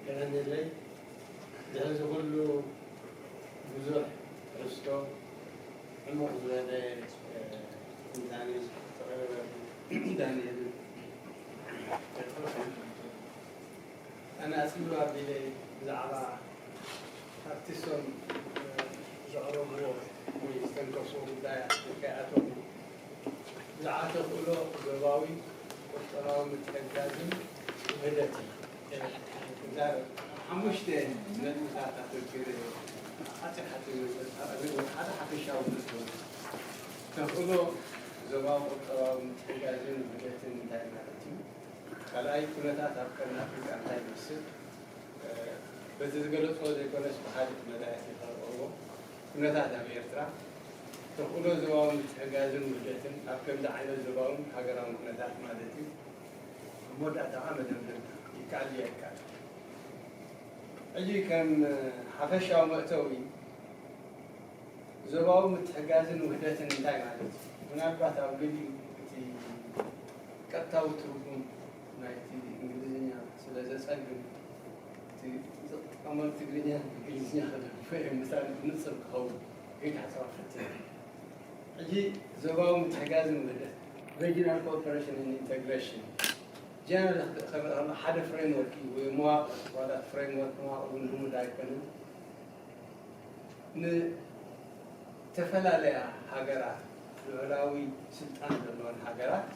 የቐንየለይ። ድሕሪ እዚ ኩሉ ብዙሕ ትሕዝቶ፣ ዕሙቕ ዝበለ፣ እ፣ ትንታነ ዘቕረበ ዳንኤል ጴጥሮስ፣ ኣነ ኣጽቢብ ኣቢለ ብዛዕባ ኣብቲ እሶም፣ እ፣ ዘቕረብዎ ወይ ዝተንከፍዎ ጉዳያት ከይኣተኹ፣ ብዛዕባ ተኽእሎ ዞባዊ ቁጠባዊ ምትሕግጋዝን ውህደትን ክዛረብ፣ ሓሙሽተ ነጥብታት ኣተኲረ፣ ሓጺር ሓጺር ነጥብታት ኣቕርብ፣ ሓደ ሓፈሻዊ ነጥቢ። ተኽእሎ ዞባዊ ቁጠባዊ ምትሕግጋዝን ውህደትን እንታይ ማለት እዩ? ካልኣይ፣ ኩነታት ኣብ ቀርኒ ኣፍሪቃ እንታይ ይመስል? በቲ ዝገለጾ ዘይኮነስ ብኻልእ መዳያት ከቕርቦ፣ ኩነታት ኣብ ኤርትራ፣ ተኽእሎ ዞባዊ ምትሕግጋዝን ውህደትን ኣብ ከምዚ ዓይነት ዞባውን ሃገራውን ኩነታት ማለት እዩ። ኣብ መወዳእታ ከኣ መደምደምታ ይከኣል ድዩ ኣይከኣልን? ሕጂ ከም ሓፈሻዊ መእተዊ፣ ዞባዊ ምትሕግጋዝን ውህደትን እንታይ ማለት እዩ? ምናልባት ኣብ ገሊኡ እቲ ቀጥታዊ ትርጉም ናይቲ እንግሊዝኛ ስለ ዘጸግም፣ እቲ ዝጥቀመሉ ትግርኛ እንግሊዝኛ ክደግፎ እየ፣ ምሳሌ ብንጹር ክኸውን ገይካሕሰባ ፈትን። ሕጂ ዞባዊ ምትሕግጋዝን ውህደት፣ regional cooperation and integration፣ ጀነራል ክርኢ ከሎ ሓደ ፍሬምወርክ እዩ፣ ወይ መዋቕር፣ ዋላ እቲ ፍሬምወርክ መዋቕር እውን ልሙድ ኣይኮነን። ንተፈላለያ ሃገራት፣ ልዑላዊ ስልጣን ዘለወን ሃገራት፣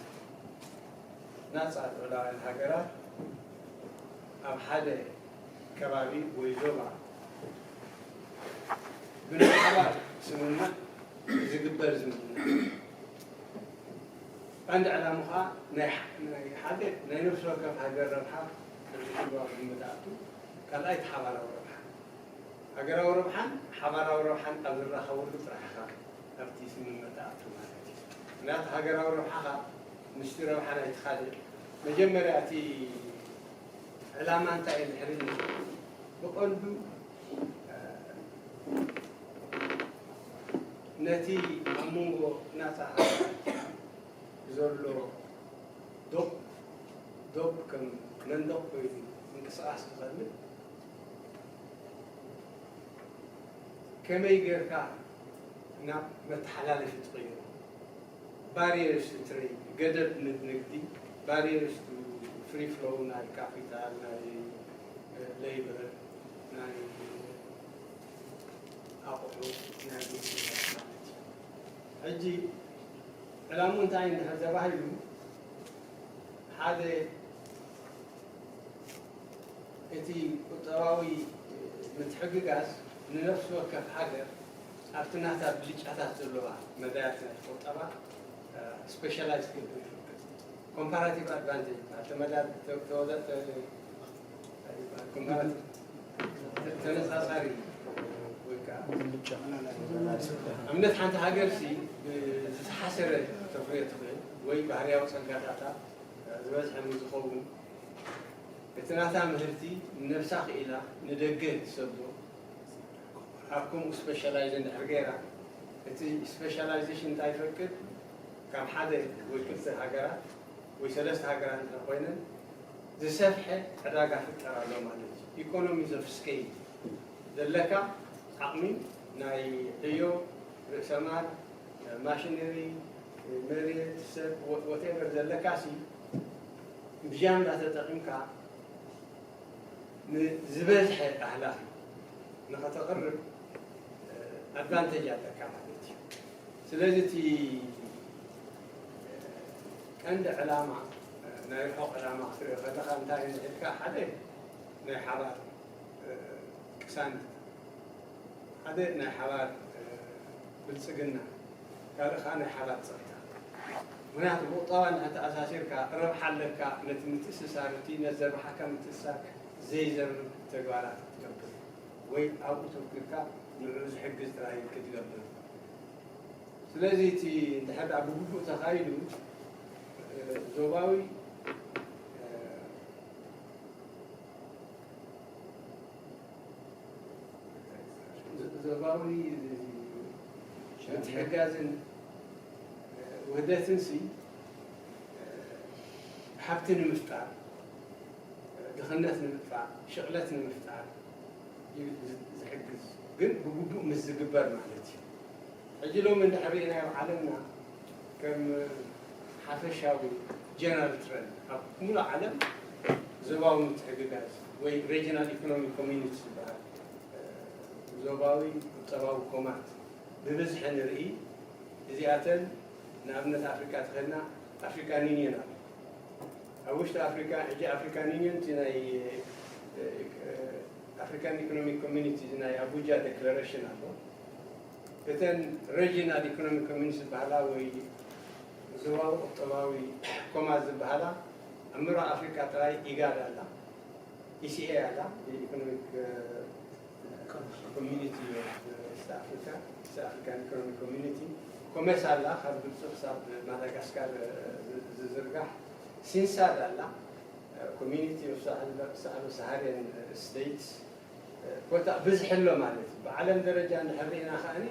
ናጻ ልዑላውያን ሃገራት ኣብ ሓደ ከባቢ ወይ ዞባ ብናይ ሓባር ስምምዕ ዝግበር ዝምድና እዩ። ቀንዲ ዕላማ ኸኣ ናይ ሕ-፣ ናይ ሓደ ናይ ነፍሲ ወከፍ ሃገር ረብሓ ልዕሊ ኩሉ ኣብ ግምት ኣእቱ፣ ካልኣይ እቲ ሓባራዊ ረብሓ። ሃገራዊ ረብሓን ሓባራዊ ረብሓን ኣብ ዝራኸበሉ ጥራሕ ኢኻ ኣብቲ ስምምዕ ትኣቱ ማለት እዩ። ምኽንያቱ ሃገራዊ ረብሓኻ ምስቲ ረብሓ ናይቲ ካልእ፣ መጀመርያ እቲ ዕላማ እንታይ እዩ ድሕሪ፣ ብቐንዱ፣ እ፣ ነቲ ኣብ መንጎ ናጻ ሃገራት ዘሎ ዶብ፣ ዶብ ከም መንደቕ ኮይኑ ምንቅስቓስ ዝኸልእ፣ ከመይ ጌርካ ናብ መተሓላለፊ ትቕይሮ? Barriers to trade፣ ገደብ ን-፣ ንግዲ፣ barriers to free flow ናይ ካፒታል፣ ናይ፣ እ፣ ሌበር፣ ናይ ኣቑሑ፣ ናይ ኣገልግሎታት ማለት እዩ። ሕጂ ዕላምኡ እንታይ እንድሕር ተባሂሉ፣ ሓደ እቲ ቁጠባዊ ምትሕግጋዝ ንነፍሲ ወከፍ ሃገር ኣብቲ ናታ ብልጫታት ዘለዋ መዳያት ናይ ቁጠባ፣ እ፣ ስፔሻላይዝ ክገብር ይፍቅድ። ኮምፓራቲቭ ኣድቫንቴጅ ይበሃል። ተመዳ-፣ ተ-፣ ተወዳ-፣ ተ-፣ ይበሃል። ኮምፓራቲቭ ተ-፣ ተነጻጻሪ ወይ ከዓ ብልጫ። ኣብነት ሓንቲ ሃገር ሲ ብዝተሓሰረ ተፍርዮ ትኽእል ወይ ባህርያዊ ጸጋታታ ዝበዝሐ ምስ ዝኸውን፣ እቲ ናታ ምህርቲ ንነብሳ ክኢላ ንደገ ትሰዶ። ኣብ ከምኡ ስፔሻላይዝ እንድሕር ገይራ፣ እቲ ስፔሻላይዜሽን እንታይ ይፈቅድ? ካብ ሓደ ወይ ክልተ ሃገራት ወይ ሰለስተ ሃገራት እንድሕር ኮይነን ዝሰፍሐ ዕዳጋ ፍጠር ኣሎ ማለት እዩ። ኢኮኖሚስ ኦፍ ስኬል፣ ዘለካ ዓቕሚ ናይ ዕዮ፣ ርእሰ ማል፣ ማሽነሪ፣ መሬት፣ ሰብ፣ ወ-፣ ወቴቨር ዘለካ ሲ ብጃምላ ተጠቒምካ ንዝበዝሐ ኣህላኺ ንኸተቕርብ፣ እ፣ ኣድቫንቴጅ ኣለካ ማለት እዩ። ስለዚ እቲ ቀንዲ ዕላማ፣ እ፣ ናይ ርሑቕ ዕላማ ክትሪኦ ከለኻ እንታይ እዩ ኢልካ፣ ሓደ ናይ ሓባር፣ እ፣ ቅሳነት፣ ሓደ ናይ ሓባር ብልፅግና፣ ካልእ ከዓ ናይ ሓባር ፀጥታ። ምክንያቱ ብቁጠባ እንድሕር ተኣሳሲርካ ረብሓ ኣለካ፣ ነቲ ምትእስሳር እቲ ነቲ ዘርባሓካ ምትእስሳር ዘይዘርብ ተግባራት ክትገብር ወይ ኣብኡ ተኪርካ ንዕኡ ዝሕግዝ ጥራይ ክትገብር። ስለዚ እቲ እንድሕር ደኣ ብግቡእ ተኻይዱ ዞባዊ ዞባዊ ምትሕግጋዝን ውህደትን ሲ ሃብቲ ንምፍጣር፣ ድኽነት ንምጥፋእ፣ ሽቕለት ንምፍጣር እዩ ዝሕግዝ፣ ግን ብግቡእ ምስ ዝግበር ማለት እዩ። ሕጂ ሎሚ እንድሕር ርኢናዮ ኣብ ዓለምና ከም ሓፈሻዊ ጀነራል ትረንድ ኣብ ሙሉእ ዓለም ዞባዊ ምትሕግጋዝ ወይ ሬጂናል ኢኮኖሚክ ኮሚኒቲ ዝበሃል ዞባዊ ቁጠባዊ ኮማት ብብዝሒ ንርኢ። እዚኣተን ንኣብነት ኣፍሪካ ተኸድና ኣፍሪካን ዩኒየን ኣሎ። ኣብ ውሽጢ ኣፍሪካ ሕጂ ኣፍሪካን ዩኒየን እቲ ናይ ኣፍሪካን ኢኮኖሚክ ኮሚኒቲ ናይ ኣቡጃ ዴክለሬሽን ኣሎ። እተን ሬጂናል ኢኮኖሚክ ኮሚኒቲ ዝበሃላ ወይ ዞባዊ ቁጠባዊ ኮማት ዝበሃላ ኣብ ምብራቕ ኣፍሪካ ጥራይ ኢጋድ ኣላ፣ ኢሲኤ ኣላ፣ ኢኮኖሚክ ኮሚኒቲ ኦፍ ኢስት ኣፍሪካ፣ ኢስት ኣፍሪካን ኢኮኖሚክ ኮሚኒቲ፣ ኮሜሳ ኣላ፣ ካብ ግብፂ ክሳብ ማዳጋስካር ዝዝርጋሕ፣ ሲንሳድ ኣላ፣ ኮሚኒቲ ኦፍ ሳሕሎ ሳሃሪያን ስቴትስ ኮታ ብዝሒ ኣሎ ማለት እዩ። ብዓለም ደረጃ እንድሕር ርኢና ከዓኒ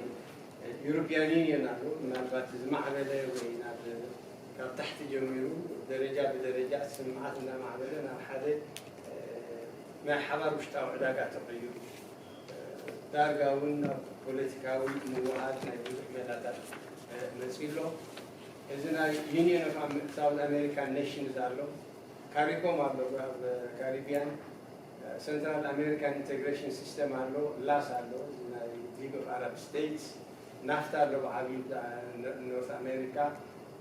ዩሮፒያን ዩኒየን ኣሎ፣ ምናልባት ዝማዕበለ ወይ ናብ ካብ ታሕቲ ጀሚሩ ደረጃ ብደረጃ እቲ ስምምዓት እናማዕበለ ናብ ሓደ ናይ ሓባር ውሽጣዊ ዕዳጋ ተቐይሩ ዳርጋ እውን ናብ ፖለቲካዊ ምውሃድ ናይ ብዙሕ ሜላታት መፂኡ ኣሎ። እዚ ናይ ዩኒየን ኦፍ ሳውት ኣሜሪካን ኔሽንስ ኣሎ፣ ካሪኮም ኣሎ ኣብ ካሪቢያን፣ ሰንትራል ኣሜሪካን ኢንቴግሬሽን ሲስተም ኣሎ፣ ላስ ኣሎ፣ እዚ ናይ ሊግ ኦፍ ኣረብ ስቴትስ፣ ናፍታ ኣሎ ብዓብዩ ኖርት ኣሜሪካ፣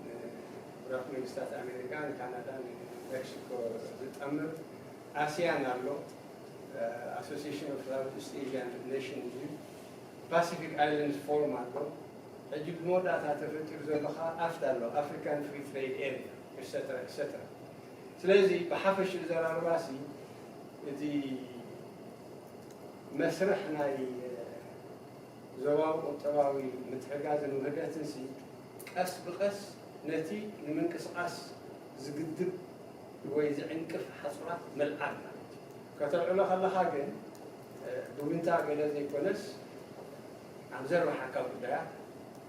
ምዕራብ መንግስታት ኣሜሪካ፣ ንካናዳ፣ ንሜክሲኮ ዝጠምር፣ ኣሲያን ኣሎ፣ ኣሶሲሽን ኦፍ ሳውት ኢስት ኤዥያን ኔሽን እዩ፣ ፓሲፊክ ኣይላንድስ ፎርም ኣሎ። ሕጂ ብመወዳእታ ተፈጢሩ ዘሎ ከዓ ኣፍታ ኣሎ፣ ኣፍሪካን ፍሪ ትሬድ ኤሪያ፣ ኤትሰትራ ኤትሰትራ። ስለዚ ብሓፈሽኡ ዘራርባሲ እቲ መስርሕ ናይ ዞባዊ ቁጠባዊ ምትሕጋዝን ውህደትንሲ ቀስ ብቀስ ነቲ ንምንቅስቃስ ዝግድብ ወይ ዝዕንቅፍ ሓጹራት ምልዓል ማለት እዩ። ከተልዕሎ ከለኻ ግን ብዊንታ ገለ ዘይኮነስ ኣብ ዘርባሓካ ጉዳያት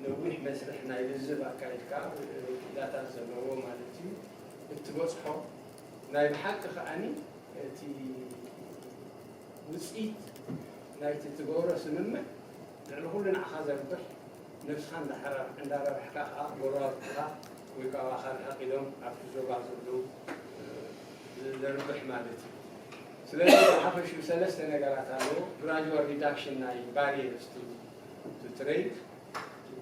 ነዊሕ መስርሕ ናይ ልዝብ ኣካይድካ ክኢላታት ዘለዎ ማለት እዩ እትበጽሖ ናይ ብሓቂ ከዓኒ እቲ ውፅኢት ናይቲ ትገብሮ ስምምዕ ልዕሊ ኩሉ ንዓኻ ዘርብሕ ነብስኻ እንዳረባሕካ ከዓ ጎረባብትኻ ወይ ከዓ ኣኻል ሓቂሎም ኣብቲ ዞባ ዘለዉ ዘርብሕ ማለት እዩ። ስለዚ ብሓፈሽኡ ሰለስተ ነገራት ኣለዎ። ግራጁዋል ሪዳክሽን ናይ ባሪየርስ ቱ ትሬድ፣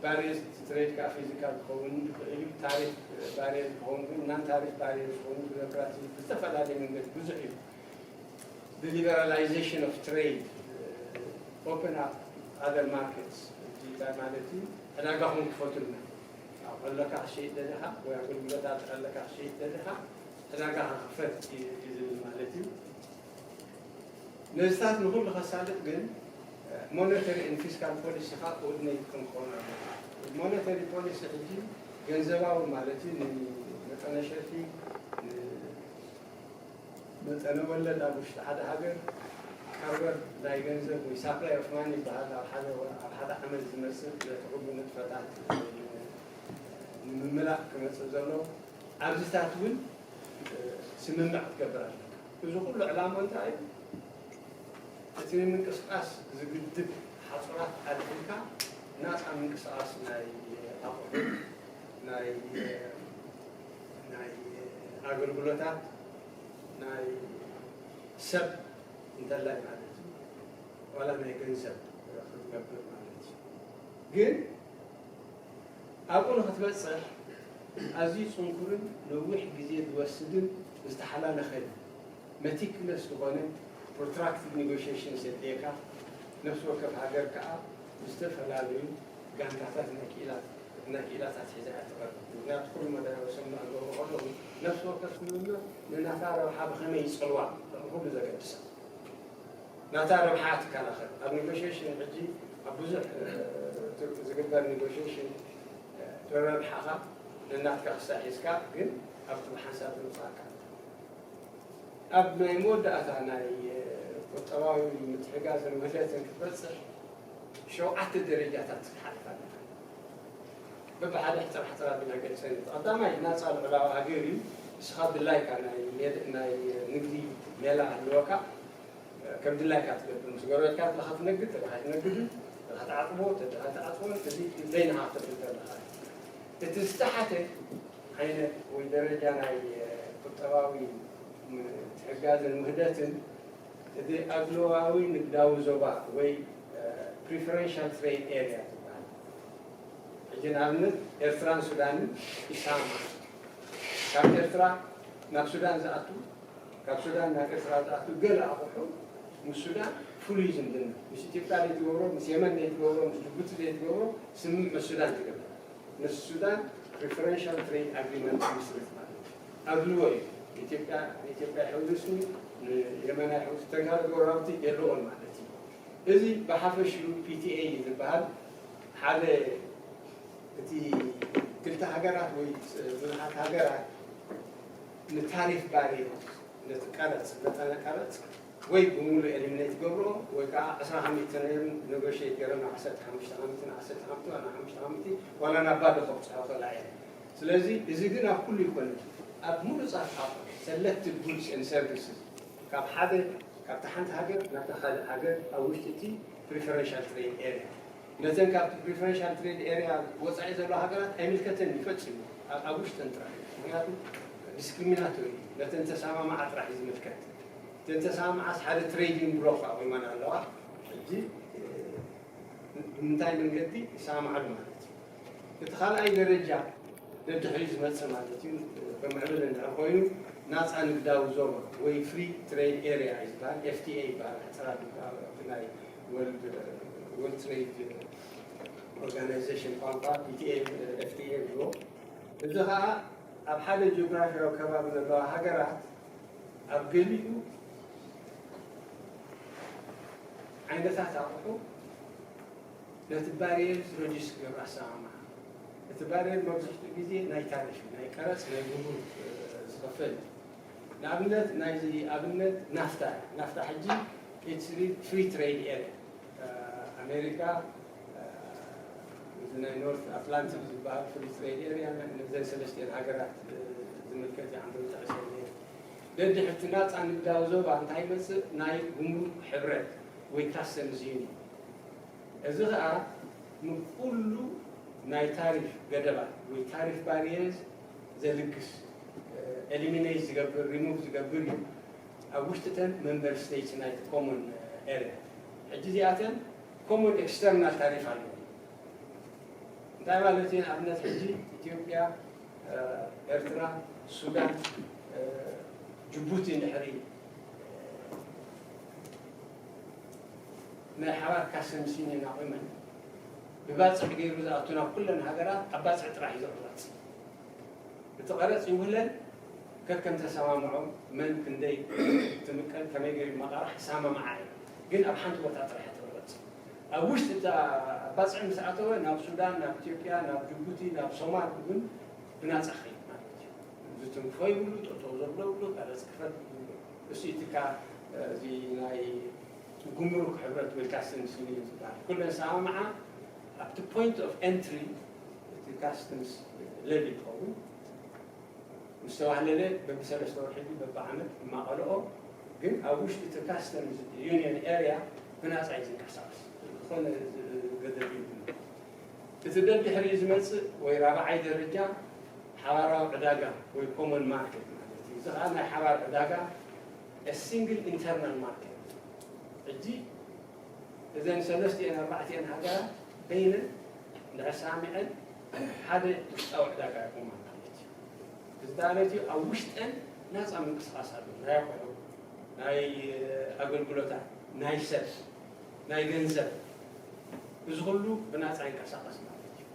ባሪየርስ ቱ ትሬድ ከዓ ፊዚካል ክኸውን ይኽእል እዩ። ታሪፍ ባሪየር ክኸውን ግን ናን ታሪፍ ባሪየር ዝኸውን ብቢሮክራሲ ብዝተፈላለየ መንገዲ ብዙሕ እዩ። ብሊበራላይዜሽን ኦፍ ትሬድ ኦፕን ኣፕ ኣደር ማርኬትስ እንታይ ማለት እዩ? ዕዳጋኹም ክፈቱልና። ኣቑሑ ኣለካ ክትሸይጥ ደሊኻ ወይ ኣገልግሎታት ኣለካ ክትሸይጥ ደሊኻ ዕዳጋኻ ክፈት እዩ ዝብል ማለት እዩ። ነዚታት ንኹሉ ከሳልጥ ግን ሞኔተሪ ኤንድ ፊስካል ፖሊሲኻ ኮኦርዲኔት ክንኮን ኣለና። ሞኔተሪ ፖሊሲ ሕጂ ገንዘባዊ ማለት እዩ ንመጠነ ሸርፊ መጠነ ወለድ ኣብ ውሽጢ ሓደ ሃገር ቀርበብ ናይ ገንዘብ ወይ ሳፕላይ ኦፍ ማኒ ይበሃል ኣብ ሓደ ኣብ ሓደ ዓመት ዝመፅእ ነቲ ኩሉ ንጥፈታት ንምምላእ ክመፅእ ዘሎ ኣብዚታት እውን ስምምዕ ክትገብር ኣለካ። እዚ ኩሉ ዕላማ እንታይ እዩ? እቲ ንምንቅስቃስ ዝግድብ ሓፁራት ኣልዒልካ ናፃ ምንቅስቃስ ናይ ኣቑሑ ናይ ናይ ኣገልግሎታት ናይ ሰብ እንተላይ ማለት እዩ ዋላ ናይ ገንዘብ ክትገብር ማለት እዩ። ግን ኣብኡ ንክትበፅሕ ኣዝዩ ፅንኩርን ነዊሕ ግዜ ዝወስድን ዝተሓላለኸን መቲክለስ ዝኾነ ፕሮትራክትድ ኔጎሽሽንስ የድልየካ። ነፍሲ ወከፍ ሃገር ከዓ ዝተፈላለዩ ጋንታታት ናይ ክኢላት ናይ ክኢላታት ሒዛ እያ ትቐርብ። ምክንያቱ ኩሉ መዳያዊ ሰሙን ኣገብሮ ከለዉ ነፍሲ ወከፍ ስምምዕ ንናታ ረብሓ ብኸመይ ይፀልዋ ኩሉ ዘገድሳ ናታ ረብሓ ትከላኸል። ኣብ ኔጎሽሽን ሕጂ ኣብ ብዙሕ ዝግበር ኔጎሽሽን ረብሓኻ ነናትካ ክሳሒዝካ ግን ኣብቲ ብሓንሳብ ዝምፃእካ ኣብ ናይ መወዳእታ ናይ ቁጠባዊ ምትሕጋዝን ውህደትን ክትበፅሕ ሸውዓተ ደረጃታት ክትሓልፍ ኣለካ። በብሓደ ሕፅር ሕፅር ኣቢልና ገልፀን እዩ። ቀዳማይ ናፃ ልዑላዊ ሃገር እዩ። ንስኻ ድላይካ ናይ ሜድ- ናይ ንግዲ ሜላ ኣለወካ። ከም ድላይካ ትገብር ምስ ጎረቤትካ ተለካ ትነግድ ተለካ ትነግድን ተለካ ትዓፅቦ ተለካ ትዓፅቦን እዚ ዘይንሃ ክትብል ኣለካ። እቲ ዝተሓተ ዓይነት ወይ ደረጃ ናይ ቁጠባዊ ምትሕጋዝን ውህደትን እቲ ኣግሎባዊ ንግዳዊ ዞባ ወይ preferential trade area ትበሃል። ሕጂ ንኣብነት ኤርትራን ሱዳንን ይሰማማዕ። ካብ ኤርትራ ናብ ሱዳን ዝኣቱ ካብ ሱዳን ናብ ኤርትራ ዝኣቱ ገለ ኣቑሑ ምስ ሱዳን ፍሉይ ዝምድና ምስ ኢትዮጵያ ዘይትገብሮ ምስ የመን ዘይትገብሮ ምስ ጅቡቲ ዘይትገብሮ ስምምዕ ምስ ሱዳን ትገብር። ምስ ሱዳን preferential trade agreement ትምስርት ማለት እዩ። ኣድልዎ እዩ። ኢትዮጵያ ንኢትዮጵያ ይሕውስኒ ንየመን ኣይሕውስ ተጋሩ ጎረባብቲ የለዎን ማለት እዩ። እዚ ብሓፈሽኡ PTA እዩ ዝበሃል። ሓደ እቲ ክልተ ሃገራት ወይ ብዙሓት ሃገራት ንታሪፍ ባርየር ነቲ ቀረፅ መጠነ ቀረፅ ወይ ብምሉእ eliminate ገብርኦ ወይ ከዓ ዕስራ ካብ ሚእቲ ነይሩ negotiate ገይሮም ናብ ዓሰርተ ሓሙሽተ ካብ ሚእቲ ናብ ዓሰርተ ሓሙሽተ ዋላ ሓሙሽተ ካብ ሚእቲ ዋላ ናብ ባዶ ከብፅሖ ክእላ እየን። ስለዚ እዚ ግን ኣብ ኩሉ ይኮነ ኣብ ሙሉእ ፃፍ ኣቑሑ selected goods and services ካብ ሓደ ካብታ ሓንቲ ሃገር ናብታ ካልእ ሃገር ኣብ ውሽጢ እቲ preferential trade area ነተን ካብቲ preferential trade area ወፃኢ ዘለዋ ሃገራት ኣይምልከተን እዩ ፈፂሙ ኣብ ውሽጠን ጥራሕ እዩ። ምክንያቱ discriminatory እዩ። ነተን ተሰማማዓ ጥራሕ እዩ ዝምልከት። እተን ተሰማማዓስ ሓደ trading bloc ኣቑመን ኣለዋ። ሕጂ ብምንታይ መንገዲ ይሰማማዓሉ ማለት እዩ። እቲ ካልኣይ ደረጃ ደድሕሪ ዝመፅእ ማለት እዩ። ከምዕብል እንድሕር ኮይኑ ናፃ ንግዳዊ ዞባ ወይ free trade area እዩ ዝበሃል፣ FTA ይበሃል። ሕፅር ኣቢልካ ኣብቲ ናይ World Trade Organization ቋንቋ PTA FTA ይብልዎ። እዚ ከዓ ኣብ ሓደ ጂኦግራፊያዊ ከባቢ ዘለዋ ሃገራት ኣብ ገሊኡ ዓይነታት ኣቑሑ ነቲ ባርየር reduce ክገብር ኣሰማምዓ። እቲ ባርየር መብዝሕትኡ ግዜ ናይ ታሪፍ ናይ ቀረፅ ናይ ጉምሩክ ዝኸፈል እዩ። ንኣብነት ናይዚ ኣብነት ናፍታ ናፍታ ሕጂ it's free trade area ኣሜሪካ እዚ ናይ ኖርት ኣትላንቲክ ዝበሃል free trade area ነዘን ሰለስቲኤን ሃገራት ዝምልከት ይዓንዶ ጠቅሰ ደድሕርቲ ናፃ ንግዳዊ ዞባ እንታይ ይመፅእ ናይ ጉምሩክ ሕብረት ወይ customs union እዚ ከዓ ንኩሉ ናይ ታሪፍ ገደባት ወይ ታሪፍ ባርየርስ ዘልግስ eliminate ዝገብር remove ዝገብር እዩ ኣብ ውሽጥተን member states ናይ common area ሕጂ እዚኣተን common external ታሪፍ ኣለዎ እንታይ ማለት እዩ ንኣብነት ሕጂ ኢትዮጵያ ኤርትራ ሱዳን ጅቡቲ እንድሕሪ ናይ ሓባር customs union ኣቑመን ብባፅዕ ገይሩ ዝኣቱ ናብ ኩለን ሃገራት ኣብ ባፅዕ ጥራሕ እዩ ዝቕረፅ እቲ ቀረፅ ይውህለል ከከም ተሰማምዖም መን ክንደይ ትምቀል ከመይ ገይሩ መቐራሕ ይሰማምዓ እዩ ግን ኣብ ሓንቲ ቦታ ጥራሕ ትቕረፅ ኣብ ውሽጢ እታ ባፅዕ ምስ ኣተወ ናብ ሱዳን ናብ ኢትዮጵያ ናብ ጅቡቲ ናብ ሶማል እውን ብናፃ ኸይድ ማለት እዩ ዝትንክፎ ይብሉ ጠጠው ዘብሎ ብሎ ቀረፅ ክፈል ይብሉ እሱ እቲ ካ እዚ ናይ ጉምሩክ ሕብረት ወይ customs union ዝበሃል ኩለን ሰማምዓ ኣብቲ point of entry እቲ customs levy ይኸውን ምስ ተባህለለ በብሰለስተ ወርሒ በብዓመት ይማቐልኦ ግን ኣብ ውሽጢ እቲ customs union area ብናፃ እዩ ዝንቀሳቐስ ዝኾነ ገደብ የብሉ እቲ ደድሕሪኡ ዝመፅእ ወይ ራብዓይ ደረጃ ሓባራዊ ዕዳጋ ወይ common market ማለት እዩ እዚ ከዓ ናይ ሓባር ዕዳጋ single internal market ሕጂ እዘን ሰለስቲኤን ኣርባዕቲኤን ሃገራት በይነን እንድሕር ሰማሚዐን ሓደ ውሽጣዊ ዕዳጋ ይቆማ ማለት እዩ። እዚ ማለት እዩ ኣብ ውሽጠን ናፃ ምንቅስቃስ ኣሎ ናይ ኣቑሑ ናይ ኣገልግሎታት ናይ ሰብ ናይ ገንዘብ፣ እዚ ኩሉ ብናፃ ይንቀሳቐስ ማለት እዩ።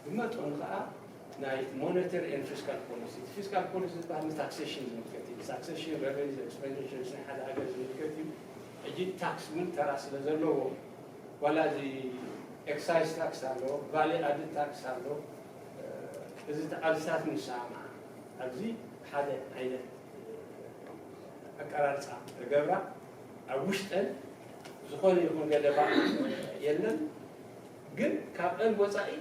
ብመጠኑ ከዓ ናይ ሞኔተሪ ኤንድ ፊስካል ፖሊሲ፣ ፊስካል ፖሊሲ ዝበሃል ንታክሴሽን ዝምልከት እዩ። ታክሴሽን፣ ሬቨኒስ፣ ኤክስፔንዲቸርስ ናይ ሓደ ሃገር ዝምልከት እዩ። ሕጂ ታክስ እውን ተራ ስለ ዘለዎ፣ ዋላ እዚ ኤክሳይዝ ታክስ ኣሎ፣ ቫሊ ኣድድ ታክስ ኣሎ። እዚ ተዓብታት ንሰማማዕ ኣብዚ ሓደ ዓይነት ኣቀራርፃ ተገብራ፣ ኣብ ውሽጠን ዝኾነ ይኹን ገደባ የለን። ግን ካብአን ወፃኢ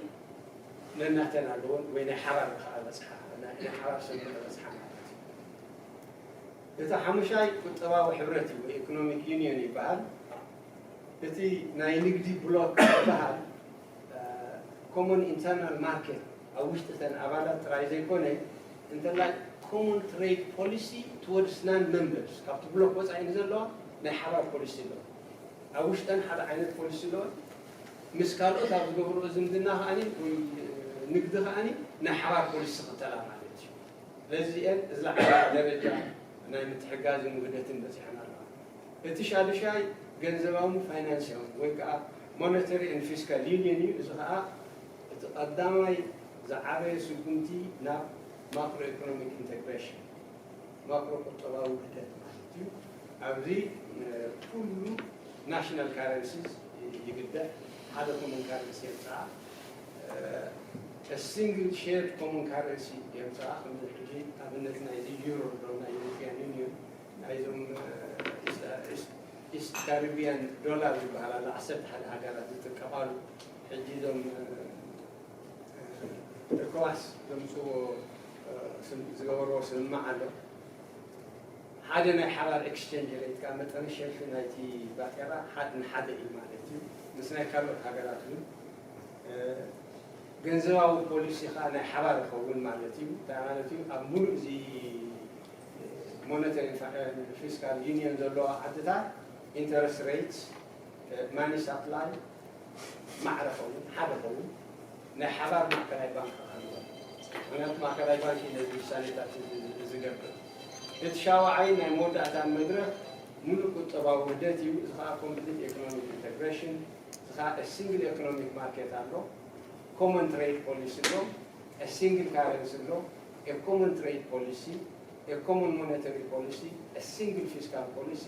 ነናተን ኣለዎን ወይ ናይ ሓባር ከኣ በፅሓ፣ ናይ ናይ ሓባር ስምምዕ በፅሓ ማለት እዩ። እቲ ሓሙሻይ ቁጠባዊ ሕብረት እዩ ወይ ኢኮኖሚክ ዩኒየን ይበሃል። እቲ ናይ ንግዲ ብሎክ ዝበሃል ኮመን ኢንተርናል ማርኬት ኣብ ውሽጢ እተን ኣባላት ጥራይ ዘይኮነ፣ እንተላይ ኮመን ትሬድ ፖሊሲ ቱወርድስ ናን መንበርስ፣ ካብቲ ብሎክ ወፃኢ ንዘለዋ ናይ ሓባር ፖሊሲ ኣለዎ። ኣብ ውሽጠን ሓደ ዓይነት ፖሊሲ ኣለወን። ምስ ካልኦት ኣብ ዝገብርኦ ዝምድና ከዓኒ ወይ ንግዲ ከዓኒ ናይ ሓባር ፖሊሲ ዝኽተላ ማለት እዩ። ስለዚአን ዝለዓለ ደረጃ ናይ ምትሕጋዝን ውህደትን በፂሐን ኣለዋ። እቲ ሻዱሻይ ገንዘባዊ ፋይናንስያዊ ወይ ከዓ ሞኔተሪ ኤንድ ፊስካል ዩኒየን እዩ። እዚ ከዓ እቲ ቀዳማይ ዝዓበየ ስጉምቲ ናብ ማክሮ ኢኮኖሚክ ኢንተግሬሽን፣ ማክሮ ቁጠባዊ ውህደት ማለት እዩ። ኣብዚ ኩሉ ናሽናል ካረንሲስ ይግደእ፣ ሓደ ኮመን ካረንሲ የምፅኣ፣ ሲንግል ሼርድ ኮመን ካረንሲ የምፅኣ። ከምዚ ሕጂ ኣብነት ናይዚ ዩሮ ዶ ናይ ዩሮፒያን ዩኒየን ናይዞም ኢስት ካሪቢያን ዶላር ዝበሃል ኣሎ፣ ዓሰርተ ሓደ ሃገራት ዝጥቀማሉ። ሕጂ እዞም ኤኮዋስ ዘምፅዎ ዝገበርዎ ስምምዕ ኣሎ። ሓደ ናይ ሓባር ኤክስቼንጅ ሬት፣ ካብ መጠን ሸርፊ ናይቲ ባጤራ ሓደ ንሓደ እዩ ማለት እዩ። ምስ ናይ ካልኦት ሃገራት እውን ገንዘባዊ ፖሊሲ ከዓ ናይ ሓባር ይኸውን ማለት እዩ። እንታይ ማለት እዩ? ኣብ ሙሉእ እዚ ሞኔተሪ ፊስካል ዩኒየን ዘለዋ ዓድታት ኢንተረስት ሬትስ፣ ማኒ ሳፕላይ ማዕረ ኸውን፣ ሓደ ኸውን፣ ናይ ሓባር ማእከላይ ባንክ ክህልዎ። ምክንያቱ ማእከላይ ባንክ እዩ ነዚ ውሳኔታት እዚ ዝገብር። እቲ ሻውዓይ ናይ መወዳእታ መድረኽ ሙሉእ ቁጠባዊ ውህደት እዩ። እዚ ከዓ ኮምፕሊት ኢኮኖሚክ ኢንተግሬሽን፣ እዚ ከዓ ሲንግል ኢኮኖሚክ ማርኬት ኣሎ፣ ኮመን ትሬድ ፖሊሲ ኣሎ፣ ሲንግል ካረንሲ ኣሎ፣ ኮመን ትሬድ ፖሊሲ፣ ኮመን ሞኔተሪ ፖሊሲ፣ ሲንግል ፊስካል ፖሊሲ፣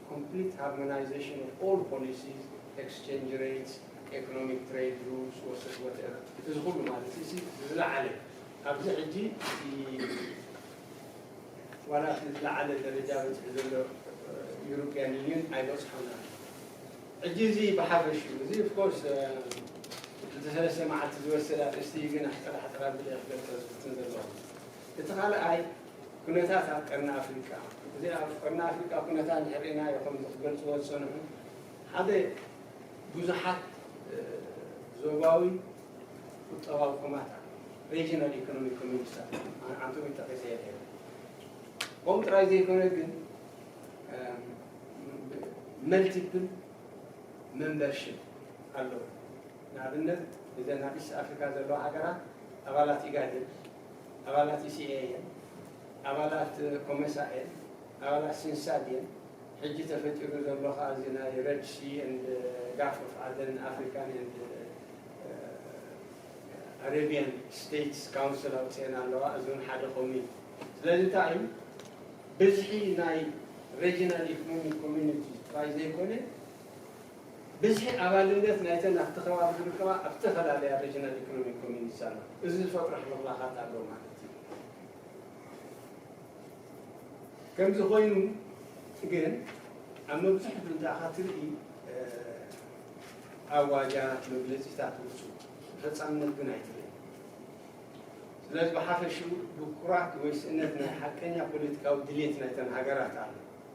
ኮምፕሊት ሃርሞናይዜሽን ኦፍ ኦል ፖሊሲስ፣ ኤክስቼንጅ ሬትስ፣ ኢኮኖሚክ ትሬድ ሩልስ፣ ወሰት ወተር፣ እዚ ኩሉ ማለት እዚ ዝለዓለ ኣብዚ ሕጂ እቲ ዋላ እቲ ዝለዓለ ደረጃ በፅሒ ዘሎ ዩሮፒያን ዩኒየን ኣይበፅሖን ኣሎ። ሕጂ እዚ ብሓፈሽኡ እዚ ኦፍኮርስ ክልተ ሰለስተ መዓልቲ ዝወሰድ ኣርእስቲ እዩ፣ ግን ኣሕፅር ኣሕፅር ኣቢለ ክገልፀ ዝፍትን ዘለኹ። እቲ ካልኣይ ኩነታት ኣብ ቀርኒ ኣፍሪቃ፣ እዚ ኣብ ቀርኒ ኣፍሪቃ ኩነታት እንድሕር ርኢናዮ ከምዚ ክገልፅዎ ዝፀንሑ ሓደ ብዙሓት እ፣ ዞባዊ ቁጠባዊ ኮማት ኣሎ፣ ሬጂናል ኢኮኖሚክ ኮሚኒቲታት ኣሎ። ኣነ ዓንቶም ይጠቂሰ እየ ነይረ። ከምኡ ጥራይ ዘይኮነ ግን መልቲፕል ሜምበርሺፕ ኣለዎ። ንኣብነት እዘን ኣብ ኢስት ኣፍሪካ ዘለዋ ሃገራት ኣባላት ኢጋድ እየን፣ ኣባላት ኢሲኤ እየን፣ ኣባላት ኮሜሳ እየን፣ ኣባላት ሲንሳድ እየን። ሕጂ ተፈጢሩ ዘሎ ከዓ እዚ ናይ ሬድ ሲ ኤንድ ጋፍ ኦፍ ኣደን ኣፍሪካን ኤንድ ኣረቢያን ስቴትስ ካውንስል ኣውፅኤን ኣለዋ። እዚ እውን ሓደ ኮሚኒ። ስለዚ እንታይ እዩ ብዝሒ ናይ ሬጂናል ኢኮኖሚክ ኮሚኒቲ ጥራይ ዘይኮነ ብዝሒ ኣባልነት ናይተን ኣብቲ ከባቢ ዝርከባ ኣብ ዝተፈላለያ ሬጂናል ኢኮኖሚክ ኮሚኒቲ ኣሎ። እዚ ዝፈጥሮ ሕልኽላኻት ኣሎ ማለት እዩ። ከምዚ ኮይኑ ግን ኣብ መብዛሕትኡ እንተ ኣኻ ትርኢ ኣዋጃት፣ መግለፂታት ውፁ ተፈፃምነት ግን ኣይትርኢ። ስለዚ ብሓፈሽኡ ድኩራት ወይ ስእነት ናይ ሓቀኛ ፖለቲካዊ ድሌት ናይተን ሃገራት ኣሎ።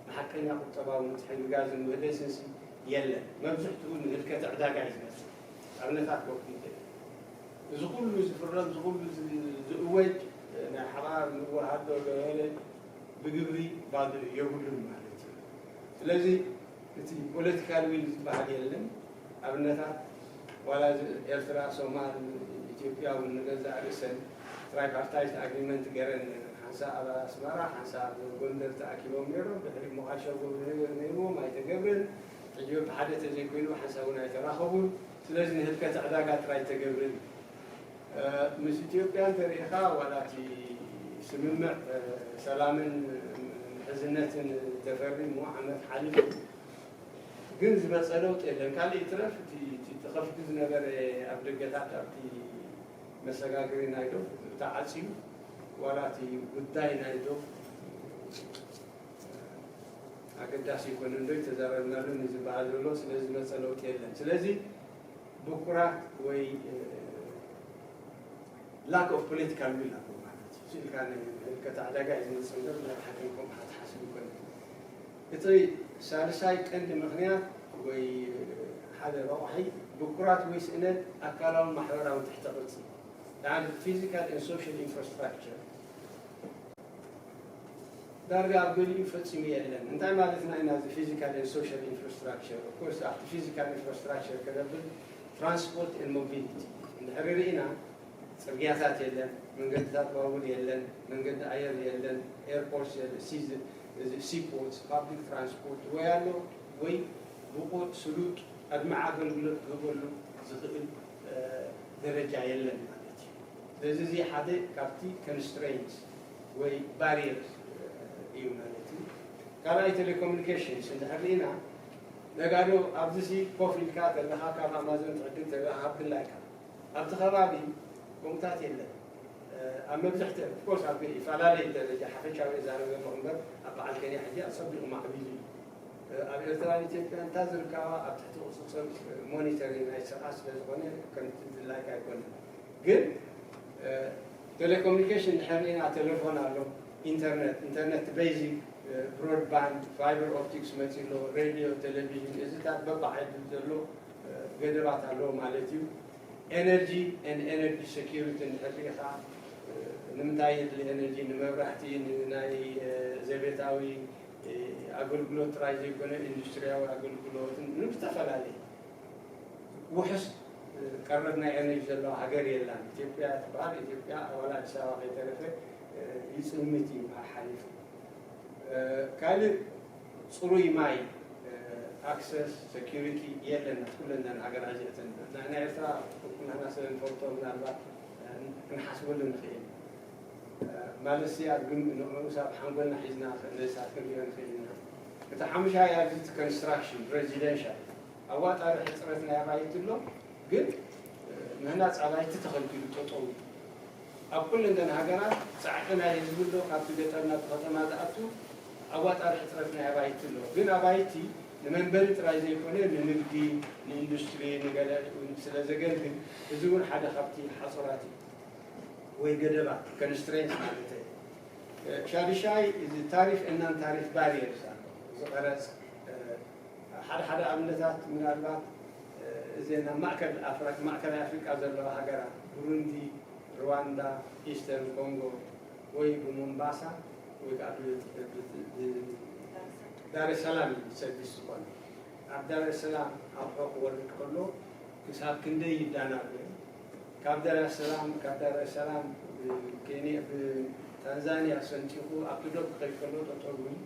ንሓቀኛ ቁጠባዊ ምትሕግጋዝን ውህደትንሲ የለን። መብዝሕትኡ ንህልከት ዕዳጋ እዩ ዝመስል። ኣብነታት ክወክል ይኽእል። እዚ ኩሉ ዝፍረም፣ እዚ ኩሉ ዝ-፣ ዝእወጅ ናይ ሓባር ንወሃዶ ገለ ብግብሪ ባዶ የብሉን ማለት እዩ። ስለዚ እቲ ፖለቲካል ዊል ዝበሃል የለን። ኣብነታት ዋላ እዚ ኤርትራ፣ ሶማል፣ ኢትዮጵያ እውን ንገዛእ ርእሰን ትራይፓርታይት ኣግሪመንት ገይረን ሓንሳእ ኣብ ኣስመራ፣ ሓንሳእ ኣብ ጎንደር ተኣኪቦም ነይሮም። ድሕሪ ሞቓዲሾ ክገብሩ ነይርዎም ኣይተገብረን። ሕጂ ብሓደ ተዘይኮይኑ ሓንሳብ እውን ኣይተራኸቡን። ስለዚ ንህልከት ዕዳጋ ጥራይ ተገብርን ምስ ኢትዮጵያ እንተሪኢኻ ዋላ እቲ ስምምዕ ሰላምን ምሕዝነትን ተፈሪሙ ዓመት ሓሊፉ፣ ግን ዝመፀ ለውጢ የለን። ካልእ ይትረፍ እቲ ተኸፊቱ ዝነበረ ኣብ ደገታት ኣብቲ መሰጋገሪ ናይ ዶብ ተዓፅዩ ዋላ እቲ ጉዳይ ናይ ዶብ ኣገዳሲ ይኮነ እንዶ ተዛረብናሉ ንዝበሃል ዘሎ ስለ ዝመፀ ለውጢ የለን። ስለዚ ብኩራት ወይ lack of political will ኣሎ ማለት እዩ። ስኢልካ ንህልከት ዕዳጋ እዩ ዝመፅእ እምበር ናይ ብሓቂ ከምኡ ክትሓስብ ይኮነ። እቲ ሳልሳይ ቀንዲ ምክንያት ወይ ሓደ ረቑሒ ብኩራት ወይ ስእነት ኣካላውን ማሕበራውን ትሕተ ቅርፂ፣ ፊዚካል ን ሶሻል ኢንፍራስትራክቸር ዳርጋ ኣብ ገሊኡ ፈጺሙ የለን። እንታይ ማለትና ኢና? እዚ ፊዚካል ን ሶሻል ኢንፍራስትራክቸር ኦፍኮርስ ኣብቲ ፊዚካል ኢንፍራስትራክቸር ከነብል ትራንስፖርት ን ሞቢሊቲ እንድሕሪ ርኢና ጽርግያታት የለን፣ መንገድታት ባቡር የለን፣ መንገዲ ኣየር የለን፣ ኤርፖርት የለን፣ ሲፖርት ፓብሊክ ትራንስፖርት ወይ ኣሎ ወይ ብቑዕ ስሉጥ ኣድማዒ ኣገልግሎት ክህበሉ ዝኽእል ደረጃ የለን ማለት እዩ። ስለዚ እዚ ሓደ ካብቲ ኮንስትሬንት ወይ ባሪየር እዩ ማለት እዩ። ካልኣይ ቴሌኮሙኒኬሽንስ እንድሕር ርኢና ነጋዶ ኣብዚ ኮፍ ኢልካ ተለኻ ካብ ኣማዞን ትዕድግ ተለኻ ካብ ድላይካ ኣብቲ ከባቢ ከምኡታት የለን። ኣብ መብዝሕቲ ኦፍኮርስ ኣብ ይፈላለይ ደረጃ ሓፈሻዊ ዛረበ እምበር ኣብ በዓል ከንያ ሕጂ ኣጸቢቑ ማዕቢሉ እዩ። ኣብ ኤርትራን ኢትዮጵያን እታ ዝርከባ ኣብ ትሕቲ ቁጽጽር ሞኒተሪንግ ናይ ስርዓት ስለ ዝኾነ ከምቲ ድላይካ ኣይኮነን። ግን ቴሌኮሙኒኬሽን ድሕር ኢና ቴሌፎን ኣሎ፣ ኢንተርነት ኢንተርነት ቤዚክ ብሮድባንድ ፋይበር ኦፕቲክስ መፂ ኣሎ፣ ሬድዮ፣ ቴሌቪዥን እዚታት በብዓይነቱ ዘሎ ገደባት ኣለዎ ማለት እዩ። ኤነርጂ ኤንድ ኤነርጂ ሴኪሪቲ እንድሕር ሪኢኻ ንምንታይ የድሊ ኤነርጂ? ንመብራህቲ፣ ንናይ ዘቤታዊ ኣገልግሎት ጥራይ ዘይኮነ ኢንዱስትሪያዊ ኣገልግሎትን ንዝተፈላለየ ውሑስ ቀረብ ናይ ኤነርጂ ዘለዋ ሃገር የላን። ኢትዮጵያ ትበሃል ኢትዮጵያ ዋላ ኣዲስ ኣበባ ከይተረፈ ይፅምት እዩ ሓሓሊፉ። ካልእ ፅሩይ ማይ ኣክሰስ ሴኪሪቲ የለን። ኩለን እዘን ሃገራት እዚኣተን ናይ ኤርትራ ኩላህና ስለ ንፈልጦ ምናልባት ክንሓስበሉ ንኽእል ማለት ሲ ኣብ ግን ንዕኡ ሳብ ሓንጎልና ሒዝና ነሳት ክንሪኦ ንኽእል ኢና። እቲ ሓሙሻይ ኣብዚ ኮንስትራክሽን ሬዚደንሻል ኣዋጣሪ ሕፅረት ናይ ኣባይቲ ኣሎ፣ ግን ምህናፅ ኣባይቲ ተኸልኪሉ ጠጠው። ኣብ ኩለን እተን ሃገራት ፃዕቂ ናይ ህዝቢ ኣሎ፣ ካብቲ ገጠር ናብ ከተማ ዝኣቱ ኣዋጣሪ ሕፅረት ናይ ኣባይቲ ኣሎ። ግን ኣባይቲ ንመንበሪ ጥራይ ዘይኮነ ንንግዲ፣ ንኢንዱስትሪ፣ ንገለ እውን ስለ ዘገልግል እዚ እውን ሓደ ካብቲ ሓፁራት እዩ ወይ ገደባት ኮንስትሬንት ማለት እዩ። ሻድሻይ እዚ ታሪፍ እናን ታሪፍ ባሪየርስ ኣሎ። እዚ ቀረፅ ሓደ ሓደ ኣብነታት ምናልባት እዚ ናብ ማእከል ኣፍሪቃ ማእከላይ ኣፍሪቃ ዘለዋ ሃገራት ብሩንዲ፣ ሩዋንዳ፣ ኢስተርን ኮንጎ ወይ ብሞምባሳ ወይ ከዓ ዳሬ ሰላም እዩ ሰርቪስ ዝኾነ ኣብ ዳሬ ሰላም ኣቑሑ ክወርድ ከሎ ክሳብ ክንደይ ይዳናጎ? ካብ ዳሬ ሰላም ካብ ዳሬ ሰላም ብኬንያ ብታንዛንያ ሰንጢቑ ኣብቲ ዶብ ክኸይድ ከሎ ጠጠው እውን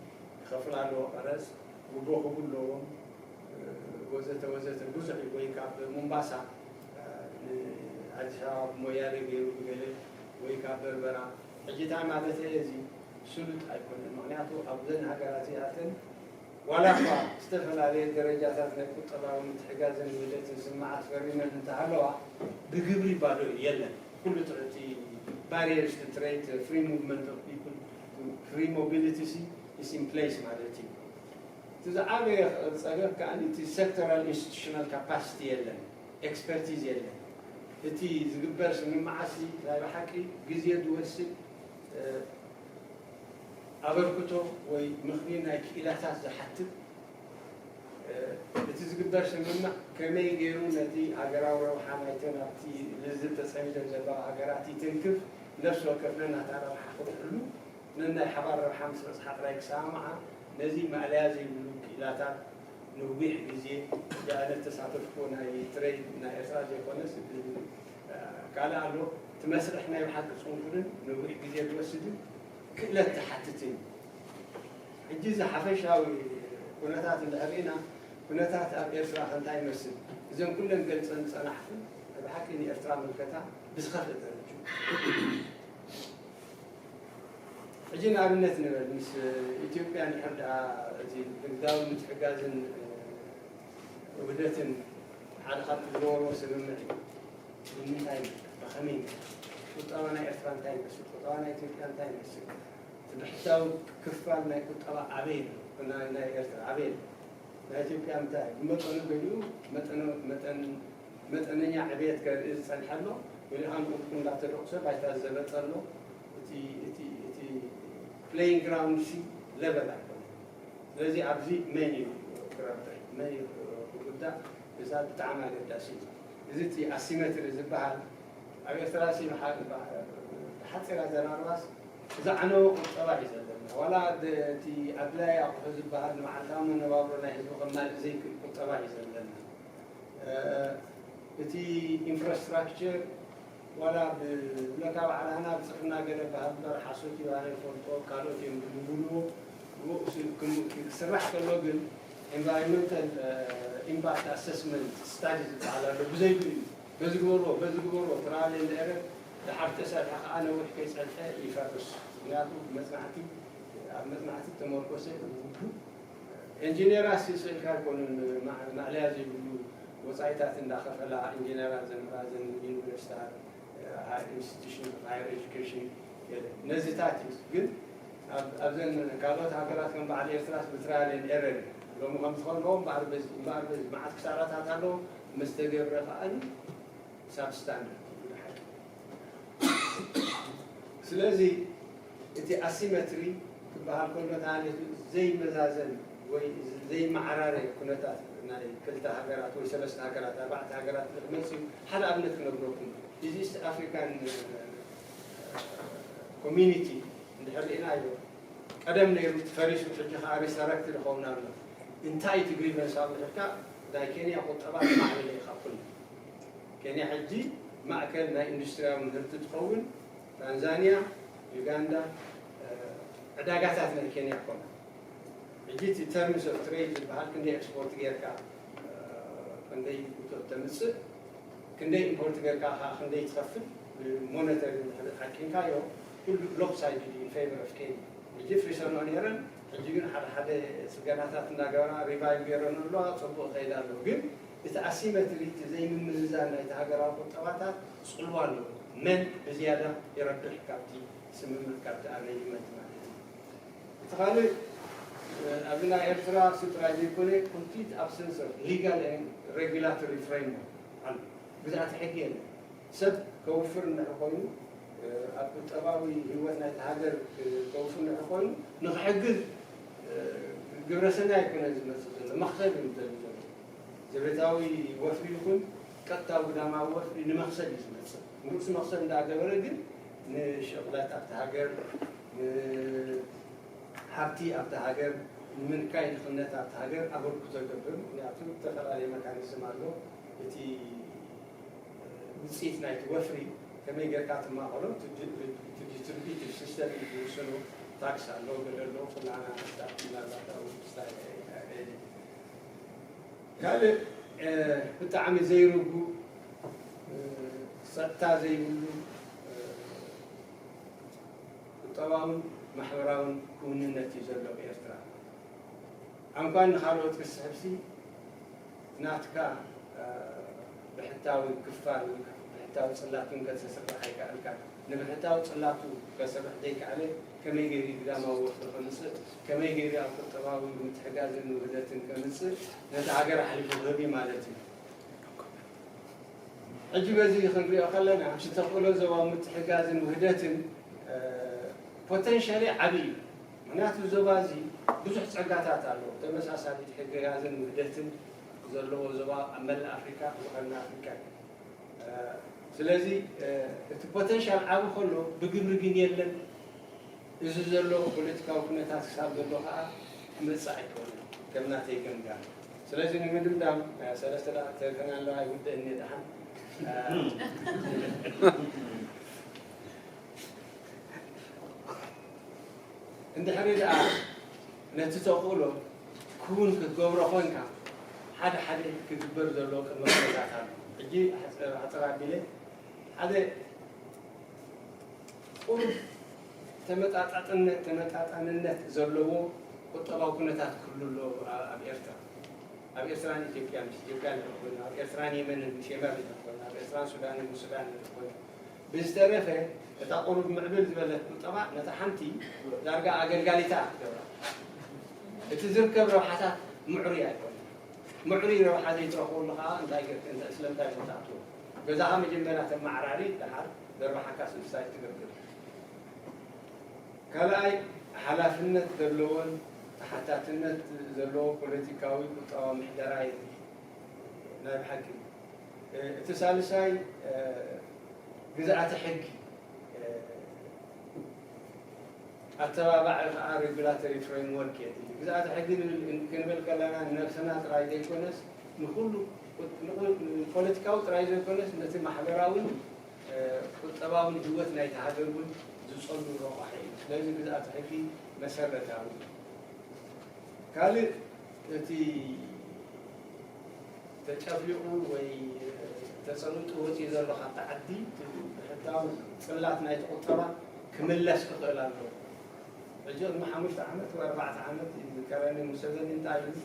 ክኸፍል ኣለዎ ቀረፅ፣ ጉቦ ክህቡ ኣለዎም ወዘተ ወዘተ ብዙሕ እዩ። ወይ ካብ ሞምባሳ ንኣዲስ ኣበባ ብሞያሌ ገይሩ ብገለ ወይ ካብ በርበራ ሕጂ እንታይ ማለት እየ እዚ ስሉጥ ኣይኮነን። ምክንያቱ ኣብዘን ሃገራት እዚኣተን ዋላ እኳ ዝተፈላለየ ደረጃታት ናይ ቁጠባዊ ምትሕጋዝን ውህደትን ስምምዓት ፈሪመን እንተሃለዋ ብግብሪ ባዶ እዩ የለን። ኩሉ ትሕቲ ባሪየርስ ቱ ትሬድ ፍሪ ሙቭመንት ኦፍ ፒፕል ፍሪ ሞቢሊቲ ሲ ኢስ ኢን ፕሌስ ማለት እዩ። እቲ ዝዓበየ ጸገም ከኣ እቲ ሴክተራል ኢንስቲቱሽናል ካፓሲቲ የለን፣ ኤክስፐርቲዝ የለን። እቲ ዝግበር ስምምዓሲ ናይ ብሓቂ ግዜ ዝወስድ ኣበርክቶ ወይ ምኽሪ ናይ ክኢላታት ዝሓትት እቲ ዝግበር ስምምዕ ከመይ ገይሩ ነቲ ሃገራዊ ረብሓ ናይተን ኣብቲ ልዝብ ተጸሚደን ዘለዋ ሃገራት ይትንክፍ፣ ነፍሲ ወከፍና ናታ ረብሓ ክትሕሉ ነናይ ሓባር ረብሓ ምስ በጽሓ ጥራይ ክሰማምዓ ነዚ ማእለያ ዘይብሉ ክኢላታት ነዊሕ ግዜ ብኣነ ተሳተፍኩ ናይ ትሬድ ናይ ኤርትራ ዘይኮነስ ካልእ ኣሎ እቲ መስርሕ ናይ ብሓቂ ጽንኩርን ነዊሕ ግዜ ዝወስድን ክእለት ዝሓትትን እዩ። ሕጂ እዚ ሓፈሻዊ ኩነታት እንድሕር ርኢና ኩነታት ኣብ ኤርትራ ከ እንታይ ይመስል? እዘን ኩለን ገልጸን ዝጸናሕኩ ናይ ብሓቂ ንኤርትራ ምልከታ ብዝኸፍእ ደረጃ። ሕጂ ንኣብነት ንበል፣ ምስ ኢትዮጵያ እንድሕር ደኣ እዚ ንግዳዊ ምትሕጋዝን ውህደትን ሓደ ካብቲ ዝገበርዎ ስምምዕ እዩ። ንምንታይ? ብኸመይ? ቁጠባ ናይ ኤርትራ እንታይ ይመስል? ቁጠባ ናይ ኢትዮጵያ እንታይ ይመስል? እቲ ብሕታዊ ክፋል ናይ ቁጠባ ኣበይ ኣሎ? ናይ፣ ናይ ኤርትራ ኣበይ ኣሎ? ናይ ኢትዮጵያ እንታይ? ብመጠኑ ገሊኡ መጠነ-፣ መጠን-፣ መጠነኛ ዕብየት ከርኢ ዝጸንሐ ኣሎ። ገሊኡ ከኣ ንቁልቁል እንዳተደቑሰ ባይታ ዝዘበጠ ኣሎ። እቲ፣ እቲ፣ እቲ ፕሌይንግ ግራውንድ ሲ ለቨል ኣይኮነን። ስለዚ ኣብዚ መን እዩ ክረብሕ፣ መን እዩ ክጉዳእ፣ እዚ ብጣዕሚ ኣገዳሲ እዩ። እዚ እቲ ኣሲሜትሪ ዝበሃል ኣብ ኤርትራ ሲ ብሓ-፣ ብሓ-፣ ብሓጺር ኣዘራርባስ ዝዓነወ ቁጠባ እዩ ዘለና። ዋላ ደ-፣ እቲ ኣድላይ ኣቑሑ ዝበሃል ንመዓልታዊ መነባብሮ ናይ ህዝቢ ከማልእ ዘይክእል ቁጠባ እዩ ዘለና። እ፣ እቲ ኢንፍራስትራክቸር ዋላ ብብለካ ባዕላና ብጽሑፍና ገለ በሃል እምበር ሓሶት እዩ ኣነ ይፈልጦ፣ ካልኦት እዮም ዝብልዎ። ብኡ ክስ-፣ ክም-፣ ክስራሕ ከሎ ግን ኤንቫይሮንመንታል፣ እ፣ ኢምፓክት ኣሰስመንት ስታዲ ዝበሃል ኣሎ። ብዘይ ብኡ በዚ ግበርዎ፣ በዚ ግበርዎ፣ ትራያል ኤንድ ኤረር፣ ድሓር ተሰርሐ ከኣ ነዊሕ ከይጸንሐ ይፈርስ። ምኽንያቱ መጽናዕቲ፣ ኣብ መጽናዕቲ ተመርኮሰ ውዱእ። ኢንጂነራት ስኢልካ ኣይኮኑን፣ ማ-፣ ማእለያ ዘይብሉ ወጻኢታት እንዳኸፈላ ኢንጂነራት ዘምህራ ዘን ዩኒቨርሲታት፣ ሃይ ኢንስቲትዩሽን ኦፍ ሃየር ኤጁኬሽን፣ ነዚታት እዩ። ግን ኣብ-፣ ኣብዘን ካልኦት ሃገራት ከም በዓል ኤርትራስ ብትራያል ኤንድ ኤረር እዩ። ሎሚ ከም ዝኸልዎም እምበኣር በዚ፣ እምበኣር በዚ መዓት ክሳራታት ኣለዎ። ምስ ተገብረ ከኣ ሳብስታንዳርድ እዩ ሓቂ። ስለዚ እቲ ኣሲሜትሪ ክበሃል ከሎ፣ እቲ ማለት ዘይመዛዘን ወይ ዘይመዓራረ ኩነታት ናይ ክልተ ሃገራት ወይ ሰለስተ ሃገራት፣ ኣርባዕተ ሃገራት ክመጽእ እዩ። ሓደ ኣብነት ክነግረኩም፣ እዚ ኢስት ኣፍሪካን ኮሚኒቲ እንድሕር ርኢናዮ፣ ቀደም ነይሩ፣ ፈሪሱ፣ ሕጂ ከኣ ሪሰረክት ዝኸውን ኣሎ። እንታይ እቲ ግሪቨንስ ኣብኡ ኢልካ፣ ናይ ኬንያ ቁጠባ ተማዕበለ እዩ ካብ ኩሉ። ኬንያ ሕጂ ማእከል ናይ ኢንዱስትሪያዊ ምህርቲ ትኸውን። ታንዛንያ፣ ዩጋንዳ፣ እ፣ ዕዳጋታት ናይ ኬንያ ኮና። ሕጂ እቲ ተርምስ ኦፍ ትሬድ ዝበሃል፣ ክንደይ ኤክስፖርት ጌርካ፣ እ፣ ክንደይ እቶት ተምጽእ፣ ክንደይ ኢምፖርት ጌርካ ከኣ ክንደይ ትኸፍል፣ ሞነተሪ እንድሕር ሓቂንካዮ፣ ኩሉ ሎፕሳይድድ ኢን ፌቨር ኦፍ ኬንያ። ሕጂ ፍሪሰንኦ ነይረን፣ ሕጂ ግን ሓደ ሓደ ጽገናታት እንዳገበራ ሪቫይቭ ገይረን ኣለዋ፣ ጽቡቕ ከይዳ ኣሎ። ግን እቲ ኣሲሜትሪ፣ እቲ ዘይምምዝዛን ናይቲ ሃገራዊ ቁጠባታት ጽልዋ ኣለዎ። መን ብዝያዳ ይረብሕ ካብቲ ስምምዕ፣ ካብቲ ኣግሪመንት ማለት እዩ። እቲ ካልእ፣ እ፣ ኣብዚ ናይ ኤርትራ እሱ ጥራይ ዘይኮነ፣ ኮምፕሊት ኣብሰንስ ኦፍ ሊጋል ኤንድ ሬጉላቶሪ ፍሬምወርክ ኣሎ። ግዝኣተ ሕጊ የለን። ሰብ ከውፍር እንድሕር ኮይኑ፣ እ፣ ኣብ ቁጠባዊ ህይወት ናይቲ ሃገር ከውፍር እንድሕር ኮይኑ፣ ንኽሕግዝ፣ እ፣ ግብረሰናይ ኣይኮነን ዝመጽእ ዘሎ፣ መኽሰብ እዩ ዝደሊ ዘሎ። ዘቤታዊ ወፍሪ ይኹን ቀጥታዊ ግዳማዊ ወፍሪ ንመኽሰብ እዩ ዝመጽእ። ንርእሱ መኽሰብ እንዳገበረ ግን ንሸቕላት ኣብቲ ሃገር፣ ንሃብቲ ኣብቲ ሃገር፣ ንምንካይ ድኽነት ኣብቲ ሃገር ኣበርክቶ ይገብር። ምኽንያቱ ዝተፈላለየ መካኒዝም ኣሎ። እቲ ውፅኢት ናይቲ ወፍሪ ከመይ ጌርካ ትማቐሎ፣ እቲ ዲ-፣ እቲ ዲስትሪቢዩቲቭ ሲስተም እዩ ዝውስኖ። ታክስ ኣሎ፣ ገለ ኣሎ፣ ኩላና ስታፍ ምናልባት ኣብኡ ስታይ-፣ ካልእ፣ እ፣ ብጣዕሚ ዘይርጉእ፣ እ፣ ጸጥታ ዘይብሉ፣ እ፣ ቁጠባውን ማሕበራውን ክውንነት እዩ ዘሎ ኣብ ኤርትራ። ኣንኳን ንኻልኦት ክስሕብሲ ናትካ፣ እ፣ ብሕታዊ ክፋል ወይ ከዓ ብሕታዊ ጽላት እውን ከተስርሕ ኣይከኣልካን። ንብሕታዊ ጽላቱ ከስርሕ ዘይከኣለ ከመይ ገይሩ ግዳማዊ ወፍሪ ከምጽእ፣ ከመይ ገይሩ ኣብ ቁጠባዊ ምትሕጋዝን ውህደትን ከምጽእ ነቲ ሃገር ኣሕሊፉ ክህብ እዩ ማለት እዩ። ሕጂ በዚ ክንሪኦ ከለና፣ እቲ ተኽእሎ ዞባዊ ምትሕጋዝን ውህደትን፣ እ፣ ፖተንሻሊ ዓቢ እዩ። ምኽንያቱ ዞባ እዚ ብዙሕ ጸጋታት ኣለዎ። ተመሳሳሊ ምትሕግጋዝን ውህደትን ዘለዎ ዞባ ኣብ መላእ ኣፍሪካ፣ ኣብ ቀርኒ ኣፍሪካ እዩ። እ፣ ስለዚ፣ እ፣ እቲ ፖተንሻል ዓቢ ከሎ ብግብሪ ግን የለን። እዚ ዘሎ ፖለቲካዊ ኩነታት ክሳብ ዘሎ ከዓ ክመጽእ ኣይክእልን፣ ከም ናተይ ገምጋም። ስለዚ ንምድምዳም፣ እ፣ ሰለስተ ደቂቕ ተሪፈና ኣለዋ፣ ኣይውድእን እየ ደሓን። እ፣ እንድሕሪ ደኣ ነቲ ተኽእሎ ክውን ክትገብሮ ኮንካ፣ ሓደ ሓደ ክግበር ዘለዎ ቅድመ ኩነታት ኣሎ። ሕጂ ሕፅር ኣቢለ ሓደ ቁሩብ ተመጣጣጥነት ተመጣጣንነት ዘለዎ ቁጠባዊ ኩነታት ክህሉ ኣለዎ ኣብ ኤርትራ። ኣብ ኤርትራን ኢትዮጵያ ምስ ኢትዮጵያ ንርኢ ኮይና ኣብ ኤርትራን የመንን ምስ የመን ንርኢ ኮይና ኣብ ኤርትራን ሱዳንን ምስ ሱዳን ንርኢ ኮይና ብዝተረፈ እታ ቁሩብ ምዕብል ዝበለት ቁጠባ ነታ ሓንቲ ዳርጋ ኣገልጋሊታ ክትገብራ እቲ ዝርከብ ረብሓታት ምዕሩይ ኣይኮነን። ምዕሩይ ረብሓ ዘይትረኽበሉ ከዓ እንታይ ገርክ እንታይ ስለምንታይ ቦታ ኣትዎ ገዛኻ መጀመርያ ተመዓራሪ ደሓር ዘርባሓካ ስልሳይ ትገብር። ካልኣይ ሓላፍነት ዘለዎን ተሓታትነት ዘለዎ ፖለቲካዊ ቁጠባዊ ምሕደራ የድሊ። ናይ ብሓቂ እቲ ሳልሳይ ግዝኣተ ሕጊ ኣተባባዒ ከዓ ሬጉላተሪ ፍሬምወርክ የድሊ። ግዝኣተ ሕጊ ክንብል ከለና ንነብስና ጥራይ ዘይኮነስ ንኩሉ ፖለቲካዊ ጥራይ ዘይኮነስ ነቲ ማሕበራውን ቁጠባውን ህይወት ናይቲ ሃገር እውን ዝፀሉ ረቋሒ እዩ። ስለዚ ግዝኣተ ሕጊ መሰረታዊ እዩ። ካልእ እቲ ተጨፍሊቑ ወይ ተፀሚጡ ወፂኡ ዘሎ ካብቲ ዓዲ ብሕታዊ ፅላት ናይቲ ቁጠባ ክምለስ ክኽእል ኣለዎ። ሕጂ ቅድሚ ሓሙሽተ ዓመት ወይ ኣርባዕተ ዓመት እዩ ዝዝከረኒ ሙሰቨኒ እንታይ ኢሉ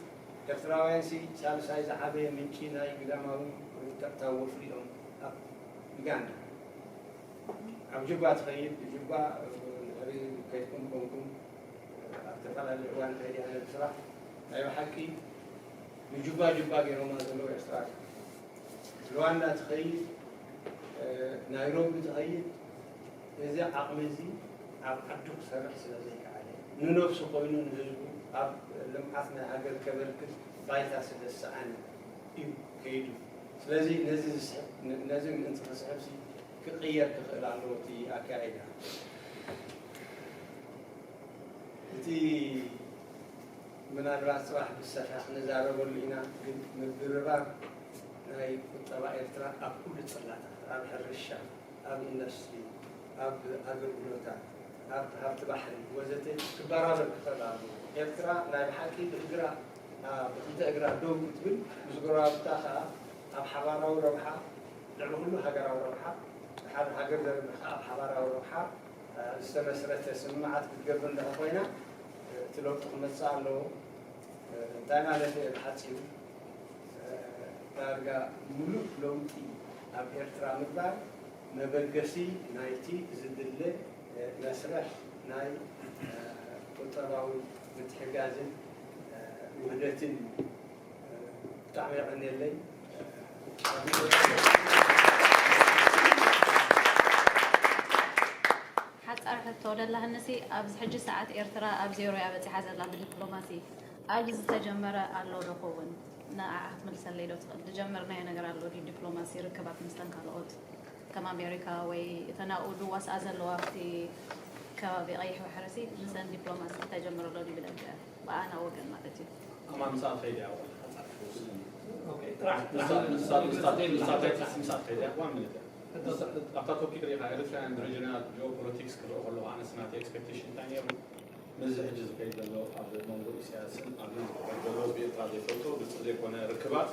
ኤርትራውያን ሲ ሳልሳይ ዝዓበየ ምንጪ ናይ ግዳማዊ ወይ ቀጥታዊ ወፍሪ እዮም ኣብ ዩጋንዳ ኣብ ጁባ ትኸይድ ጁባ ድሕሪ ከይድኩም ኮንኩም ኣብ ዝተፈላለዩ እዋን ከይድ ያለ ስራሕ ናይ ብሓቂ ንጁባ ጁባ ገይሮማ ዘለዉ ኤርትራ ሉዋንዳ ትኸይድ ናይሮቢ ትኸይድ እዚ ዓቕሚ እዚ ኣብ ዓዱ ክሰርሕ ስለ ዘይከኣለ ንነብሱ ኮይኑ ንህዝቡ ኣብ ልምዓት ናይ ሃገር ከበርክት ባይታ ስለ ዝሰኣነ እዩ ከይዱ። ስለዚ ነዚ ዝስሕብ ነዚ ምእንቲ ክስሕብ ክቕየር ክኽእል ኣለዎ እቲ ኣካያይዳ። እቲ ምናልባት ፅባሕ ብሰፊሕ ክንዛረበሉ ኢና፣ ግን ምብርባር ናይ ቁጠባ ኤርትራ ኣብ ኩሉ ፅላታት፣ ኣብ ሕርሻ፣ ኣብ ኢንዱስትሪ፣ ኣብ ኣገልግሎታት፣ ኣብ ሃብቲ ባሕሪ ወዘተ ክበራበር ክኽእል ኣለዎ። ኤርትራ ናይ ብሓቂ ብእግራ ብክልተ እግራ ደው ክትብል ምስ ጎረባብታ ከዓ ኣብ ሓባራዊ ረብሓ ልዕሊ ኩሉ ሃገራዊ ረብሓ፣ ሓደ ሃገር ዘርብሕ ከዓ ኣብ ሓባራዊ ረብሓ ዝተመስረተ ስምምዓት ክትገብር እንድሕር ኮይና እቲ ለውጢ ክመፅእ ኣለዎ። እንታይ ማለት እየ ብሓፂሩ ዳርጋ ሙሉእ ለውጢ ኣብ ኤርትራ ምግባር መበገሲ ናይቲ ዝድለ መስርሕ ናይ ቁጠባዊ ምትሕጋዝን ውህደትን እዩ። ብጣዕሚ የቐንየለይ። ሓፃር ሕቶ ደላህንሲ ኣብዚ ሕጂ ሰዓት ኤርትራ ኣብ ዜሮ እያ በፂሓ ዘላ ብዲፕሎማሲ ኣብዚ ዝተጀመረ ኣሎ ዶ ኸውን ንዓ ክትመልሰለይ ዶ ትኽእል ዝጀመርናዮ ነገር ኣሎ ድዩ ዲፕሎማሲ ርክባት ምስተን ካልኦት ከም ኣሜሪካ ወይ እተን ኣብኡ ዝዋስኣ ዘለዋ ኣብቲ ከባቢ ቀይሕ ባሕርሲ ምሰን ዲፕሎማሲ ተጀምር ኣሎ ድዩ ብደገ ብኣና ወገን ማለት እዩ። ኣማን ምሳል ከይዲ ኣወል ጥራሕ ጥራሕ ምሳል ምሳል ምሳል ከይዲ one minute ኣብታ ቶፒክ ሪኢኻ ኤርትራውያን ብሪጅናል ጂኦፖለቲክስ ክርኢ ከለኹ ኣነስ ናተይ ኤክስፔክቴሽን እንታይ ነይሩ ምስዚ ሕጂ ዝኸይድ ዘሎ ኣብ መንጎ ኢሳያስን ኣብዚ ዝካየድ ዘሎ ህዝቢ ኤርትራ ዘይፈልጦ ግልፂ ዘይኮነ ርክባት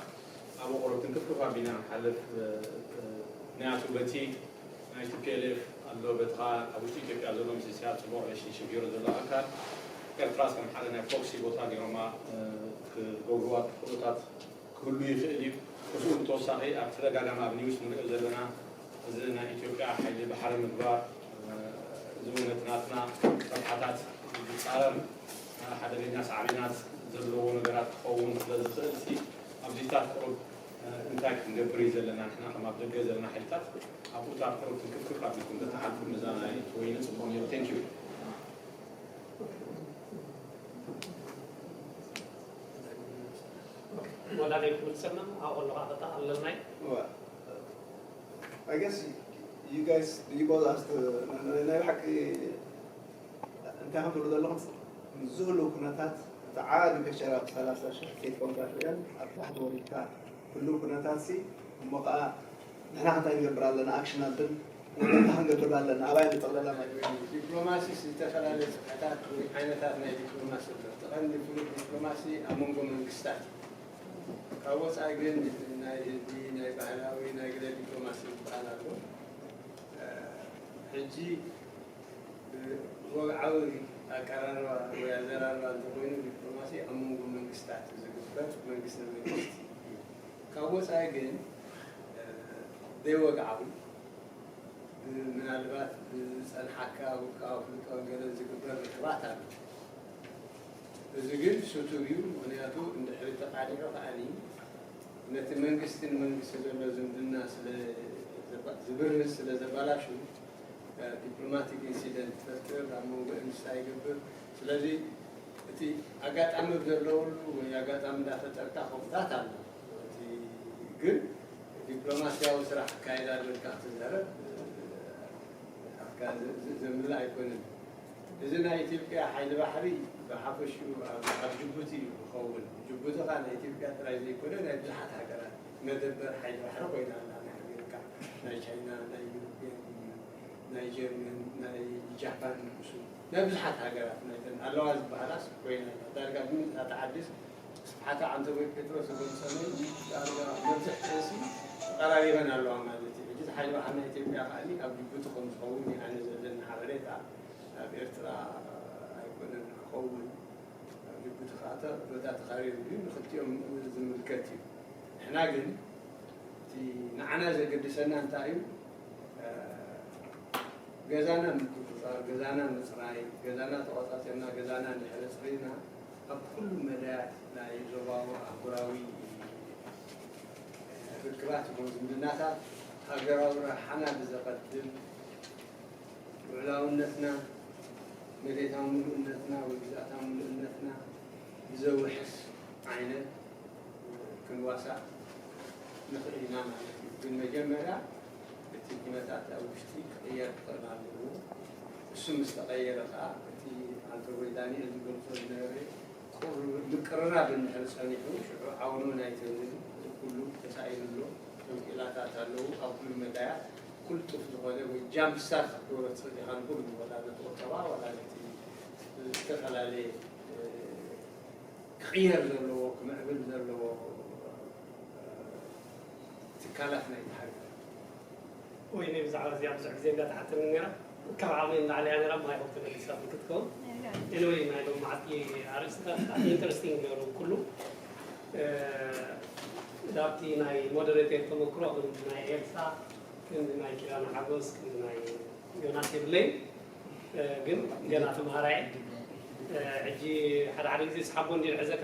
ኣብኡ ቁሩብ ትንክፍክፍ ኣቢልና ንሓልፍ ምኽንያቱ በቲ ናይ ቲ ፒ ኤል ኤፍ ኣሎ በቲ ከዓ ኣብ ውሽጢ ኢትዮጵያ ዘሎ ምስ ኢሳያስ ፅቡቕ ሪሌሽንሽፕ ገይሩ ዘሎ ኣካል ኤርትራስ ከም ሓደ ናይ ፕሮክሲ ቦታ ገይሮማ ክገብርዋ ኩነታት ክህሉ ይኽእል እዩ። ምስኡ ብተወሳኺ ኣብ ተደጋጋሚ ኣብ ኒውስ ንሪኦ ዘለና እዚ ናይ ኢትዮጵያ ሓይሊ ባሕሪ ምግባር እዚ እውን ነቲ ናትና ረብሓታት ዝፃረር ሓደገኛ ሳዕቤናት ዘለዎ ነገራት ክኸውን ስለ ዝኽእል ሲ ኣብዚታት ቁሩብ እንታይ ክንገብር እዩ ዘለና ንሕና ከም ኣብ ደገ ዘለና ሓይልታት ኣብኡታት ቁሩብ ትንክፍክፍ ኣቢልኩም ተተሓልፉ ነዛ ናይ ወይኒ ፅቡቕ ነይሩ። Thank you። ወዳደይ ክምልሰና ኣብኡ ኣለኻ ተጠቓለልናይ I guess you guys you both asked ናይ ብሓቂ እንታይ ከም ትብሉ ዘለኹም ዝህሉ ኩነታት እቲ ዓቢ ፔክቸር ኣብ ሰላሳ ሽሕ ፊት ኮንትራት ሪኣል ኣብ ታሕቲ ወሪድካ ህሉ ኩነታት ሲ እሞ ከዓ ንሕና እንታይ ንገብር ኣለና ኣክሽን ኣብል እንታይ ክንገብር ኣለና ኣባይ ንጠቕለላ ማለት እዩ። ዲፕሎማሲ ዝተፈላለየ ፅፍሕታት ወይ ዓይነታት ናይ ዲፕሎማሲ ኣሎ። እቲ ቀንዲ ፍሉጥ ዲፕሎማሲ ኣብ መንጎ መንግስታት እዩ። ካብ ወፃኢ ግን ናይ ህዝቢ፣ ናይ ባህላዊ፣ ናይ ገለ ዲፕሎማሲ ዝበሃል ኣሎ። ሕጂ ወግዓዊ ኣቀራርባ ወይ ኣዘራርባ እንተኾይኑ ዲፕሎማሲ ኣብ መንጎ መንግስታት ዝግበር መንግስቲ ንመንግስቲ እዩ። ካብ ወፃኢ ግን ዘይወግዓዊ ምናልባት ብዝፀንሓካ ውልቃዊ ፍልጦ ገለ ዝግበር ርክባት ኣሎ። እዚ ግን ስቱር እዩ። ምክንያቱ እንድሕሪ ተቃዲሑ ከዓኒ ነቲ መንግስቲ ንመንግስቲ ዘሎ ዝምድና ስለ ዝብርዝ ስለ ዘባላሹ ዲፕሎማቲክ ኢንሲደንት ይፈጥር፣ ኣብ መንጎ እንስሳ ይገብር። ስለዚ እቲ ኣጋጣሚ ዘለወሉ ወይ ኣጋጣሚ እንዳፈጠርካ ከምኡታት ኣሎ። እቲ ግን ዲፕሎማሲያዊ ስራሕ ኣካይዳ ዶ ኢልካ ክትዛረብ ኣካ ዘምልእ ኣይኮነን። እዚ ናይ ኢትዮጵያ ሓይሊ ባሕሪ ብሓፈሽኡ ኣብ ጅቡቲ እዩ ክኸውን። ጅቡቲ ኸዓ ናይ ኢትዮጵያ ጥራይ ዘይኮነ ናይ ብዙሓት ሃገራት መደበር ሓይሊ ባሕሪ ኮይና ኣላ። ናይ ኣሜሪካ፣ ናይ ቻይና፣ ናይ ዩሮፕያን ዩኒየን፣ ናይ ጀርመን፣ ናይ ጃፓን ንሱ ናይ ብዙሓት ሃገራት ናይተን ኣለዋ ዝበሃላስ ኮይና ኣላ። ዳርጋ ብምልእታ ተዓድስ ስብሓታ ዓንተቦይ ጴጥሮስ ዝገልጸሉ ዳርጋ መብዝሕተንሲ ተቐራሪበን ኣለዋ ማለት እዩ። ሕጂ ሓይሊ ባሕሪ ናይ ኢትዮጵያ ከዓኒ ኣብ ጅቡቲ ከም ዝኸውን እዩ ኣነ ዘለኒ ሓበሬታ። ኣብ ኤርትራ ኣይኮነን ክኸውን። ኣብ ጅቡቲ ከዓ ተ- ቦታ ተኻሪሩ እዩ። ንክልቲኦም ዝምልከት እዩ። ንሕና ግን እቲ ንዓና ዘገድሰና እንታይ እዩ? ገዛና ምቁፅፃር፣ ገዛና ምፅራይ፣ ገዛና ተቆፃፂርና፣ ገዛና እንድሕር ኣፅሪና ኣብ ኩሉ መዳያት ናይ ዞባዊ ኣህጉራዊ ርክባት ይኹን ዝምድናታት ሃገራዊ ረብሓና ብዘቐድም ልዑላውነትና፣ መሬታዊ ምሉእነትና ወይ ግዝኣታዊ ምሉእነትና ብዘውሕስ ዓይነት ክንዋሳእ ንኽእል ኢና ማለት እዩ። ግን መጀመርያ እቲ ኩነታት ኣብ ውሽጢ ክቕየር ክኽእል ኣለዎ። እሱ ምስ ተቐየረ ከዓ እቲ ኣንተርቦይ ዳንኤል ዝገልጾ ዝነበረ ቁር- ምቅርራብ እንድሕር ጸኒሑ ሽዑ ዓውኑ ናይተን ኩሉ ተሳኢኑ ኣሎ። እቶም ክኢላታት ኣለዉ ኣብ ኩሉ መዳያት ቅልጡፍ ዝኾነ ወይ ጃምፕ ስታርት ክትገብሮ ትኽእል ኢኻ ንኩሉ ዋላ ነቲ ቁጠባ ዋላ ነቲ ዝተፈላለየ ክቕየር ዘለዎ ክምዕብል ዘለዎ ትካላት ናይቲ ሃገር። ወይ ናይ ብዛዕባ እዚኣ ብዙሕ ግዜ እንዳተሓተኒ ነራ ካብ ዓቕመይ ንላዕሊ እያ ነራ ማይ ሆፕ ተመሊሳ ክትከውን ኤኒወይ ናይ ሎም መዓልቲ ኣርእስትታት ኢንተረስቲንግ ነሩ ኩሉ ዳብቲ ናይ ሞደሬተር ተመክሮ ክንዲ ናይ ኤልሳ ክንዲ ናይ ኪዳነ ሓጎስ ክንዲ ናይ ዮናስ የብለይ ግን ገና ተምሃራይ ሕጂ ሓደ ሓደ ግዜ ስሓቦ እንዲ ሕዘካ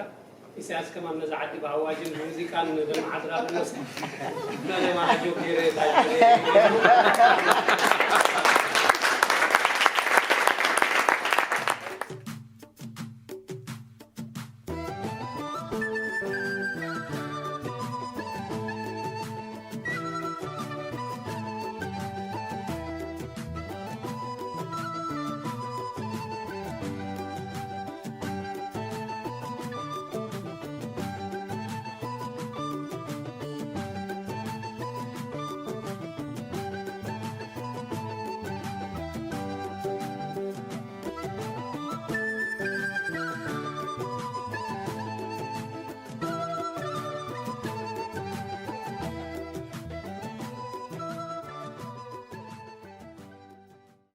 ኢሳያስ ከማን ነዛ ዓዲ ብኣዋጅን ብሙዚቃን ዘመሓድራ ብመስ ናለማ ኣጆ ገይረ ታጅ